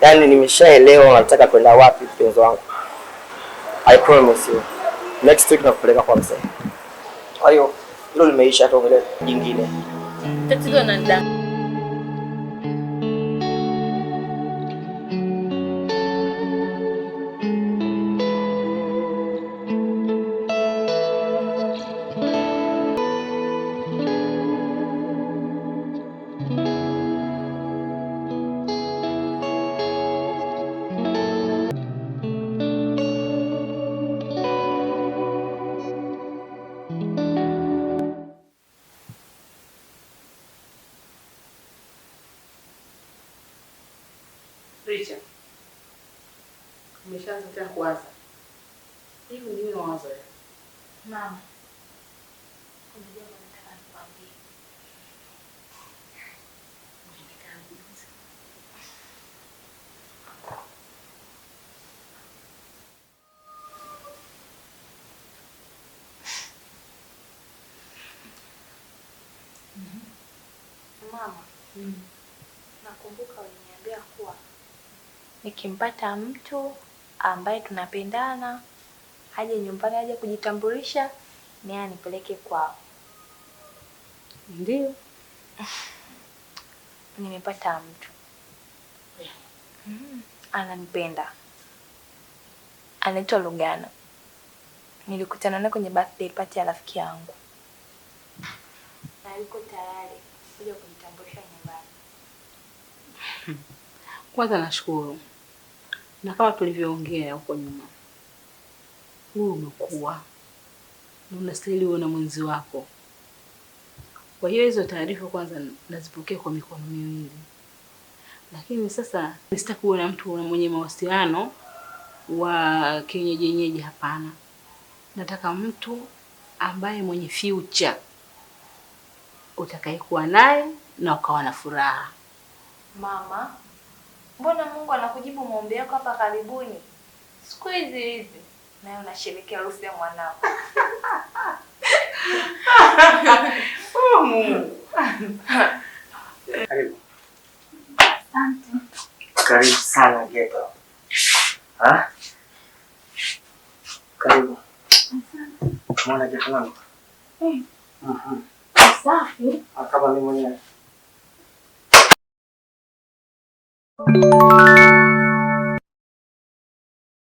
Yaani nimeshaelewa unataka kwenda wapi, mpenzi wangu. I promise you. Next week nakupeleka kwa mzee. Kwa hiyo hilo limeisha, tuongelee jingine. Tatizo na Richard, umeshaanza tena kuwaza hivi? Nini mawazo ya mama? Kuna jambo nataka nikwambie. Mama, nakumbuka uliniambia kuwa nikimpata mtu ambaye tunapendana aje nyumbani, aje kujitambulisha, naye anipeleke kwao. Ndio. Nimepata mtu ananipenda, anaitwa Lugano. Nilikutana naye kwenye birthday party ya rafiki yangu na yuko tayari kuja kujitambulisha nyumbani. Kwanza nashukuru, na kama tulivyoongea huko nyuma, wewe umekuwa na unastahili uwe na mwenzi wako. Kwa hiyo hizo taarifa kwanza nazipokea kwa mikono miwili, lakini sasa sitaki uwe na mtu mwenye mahusiano wa kienyeji. Hapana, nataka mtu ambaye mwenye future utakayekuwa naye na ukawa na furaha. Mama, mbona Mungu anakujibu maombi yako hapa karibuni? Siku hizi hizi naye unasherehekea harusi ya mwanao. Oh, Mungu. Karibu. Asante. Karibu sana Geto. Ha? Karibu. Umeona geto langu? Mhm. Safi. Kama mimi mwenyewe.